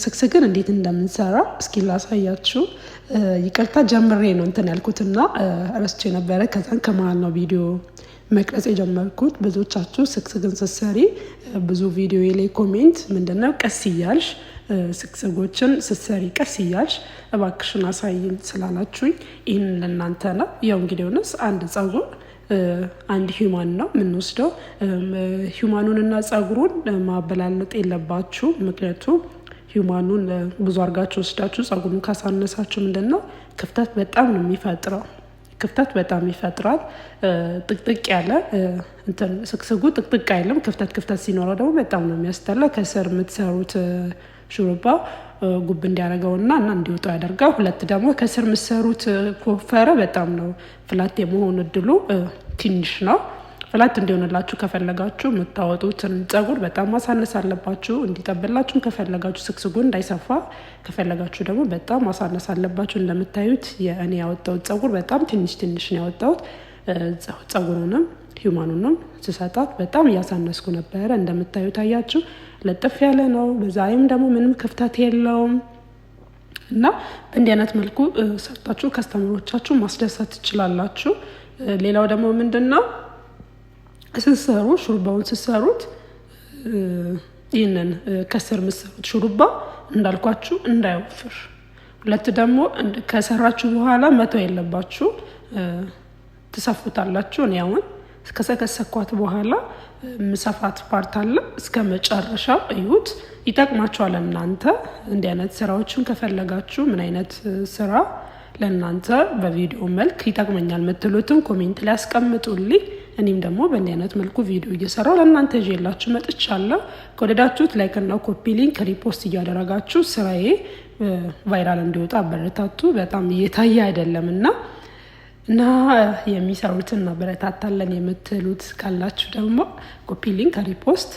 ስግስግን እንዴት እንደምንሰራ እስኪ ላሳያችሁ። ይቅርታ ጀምሬ ነው እንትን ያልኩትና ረስቼ ነበረ። ከዛን ከመሀል ነው ቪዲዮ መቅረጽ የጀመርኩት። ብዙዎቻችሁ ስግስግን ስትሰሪ ብዙ ቪዲዮ ላይ comment ምንድነው ቀስ እያልሽ ስግስጎችን ስትሰሪ ቀስ እያልሽ እባክሽን አሳይን ስላላችሁኝ ይህን ለእናንተ ነው። ያው እንግዲህ ሆነስ አንድ ጸጉር አንድ human ነው የምንወስደው። Human ኑንና ጸጉሩን ማበላለጥ የለባችሁ። ምክንያቱም human ኑን ብዙ አድርጋችሁ ወስዳችሁ ጸጉሩን ካሳነሳችሁ ምንድን ነው ክፍተት በጣም ነው የሚፈጥረው። ክፍተት በጣም ይፈጥራል። ጥቅጥቅ ያለ እንትን ስግስጉ ጥቅጥቅ አይልም። ክፍተት ክፍተት ሲኖረው ደግሞ በጣም ነው የሚያስጠላ። ከስር የምትሰሩት ሹሩባ ጉብ እንዲያደርገውና እና እንዲወጣው ያደርጋል። ሁለት ደግሞ ከስር የምትሰሩት ከወፈረ በጣም ነው flat የመሆን እድሉ ትንሽ ነው። Flat እንዲሆንላችሁ ከፈለጋችሁ የምታወጡትን ጸጉር በጣም ማሳነስ አለባችሁ። እንዲጠብላችሁም ከፈለጋችሁ ስግስጉ እንዳይሰፋ ከፈለጋችሁ ደግሞ በጣም ማሳነስ አለባችሁ። እንደምታዩት የእኔ ያወጣሁት ጸጉር በጣም ትንሽ ትንሽ ነው ያወጣሁት። ጸጉሩንም human ኑንም ስሰጣት በጣም እያሳነስኩ ነበረ። እንደምታዩት አያችሁ፣ ለጥፍ ያለ ነው። በዛይም ደግሞ ምንም ክፍተት የለውም። እና በእንዲህ አይነት መልኩ ሰርታችሁ customer ኦቻችሁ ማስደሰት ትችላላችሁ። ሌላው ደግሞ ምንድን ነው ስትሰሩ ሹሩባውን ስትሰሩት ይህንን ከስር የምትሰሩት ሹሩባ እንዳልኳችሁ እንዳይወፍር። ሁለት ደግሞ ከሰራችሁ በኋላ መተው የለባችሁ፣ ትሰፉታላችሁ። እኔ አሁን ከሰከሰኳት በኋላ ምሰፋት part አለ። እስከ መጨረሻው እዩት፣ ይጠቅማችኋል። እናንተ እንዲህ አይነት ስራዎችን ከፈለጋችሁ ምን አይነት ስራ ለእናንተ በቪዲዮ መልክ ይጠቅመኛል የምትሉትን comment ላይ አስቀምጡልኝ። እኔም ደግሞ በእንዲህ አይነት መልኩ ቪዲዮ እየሰራው ለእናንተ ይዤላችሁ መጥቻለሁ። ከወደዳችሁት like እና copy link repost እያደረጋችሁ ስራዬ Viral እንዲወጣ አበረታቱ። በጣም እየታየ አይደለም እና የሚሰሩትን እናበረታታለን የምትሉት ካላችሁ ደግሞ copy link repost